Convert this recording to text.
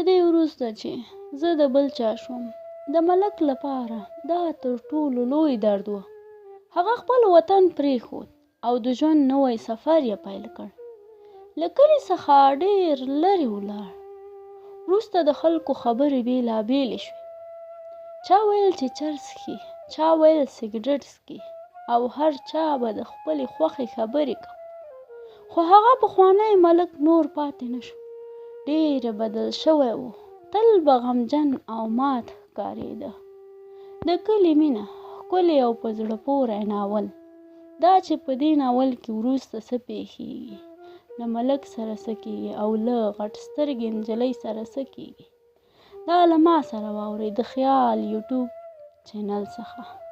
دې وروسته چې زه د بل چا شوم. د ملک لپاره دا تر ټولو لوی درد و. هغه خپل وطن پرېښود او د ژوند نوی سفر یې پیل کړ. له کلي څخه ډېر لرې ولاړ. وروسته د خلکو خبرې بېلابېلې شوې. چا ویل چې چرس څښي، چا ویل سګرټ څکي او هر چا به د خپلې خوښې خبرې کولې. خو هغه پخوانی ملک نور پاتې نه شو. ډېر بدل شوی و، تل به غمجن او مات ښکارېده. د کلي مینه ښکلی او په زړه پورې ناول. دا چې په دې ناول کې وروسته څه پېښېږي، له ملک سره څه کېږي او له غټ سترګې نجلۍ سره څه کېږي، دا له ما سره واورئ د خیال یوټیوب چینل څخه.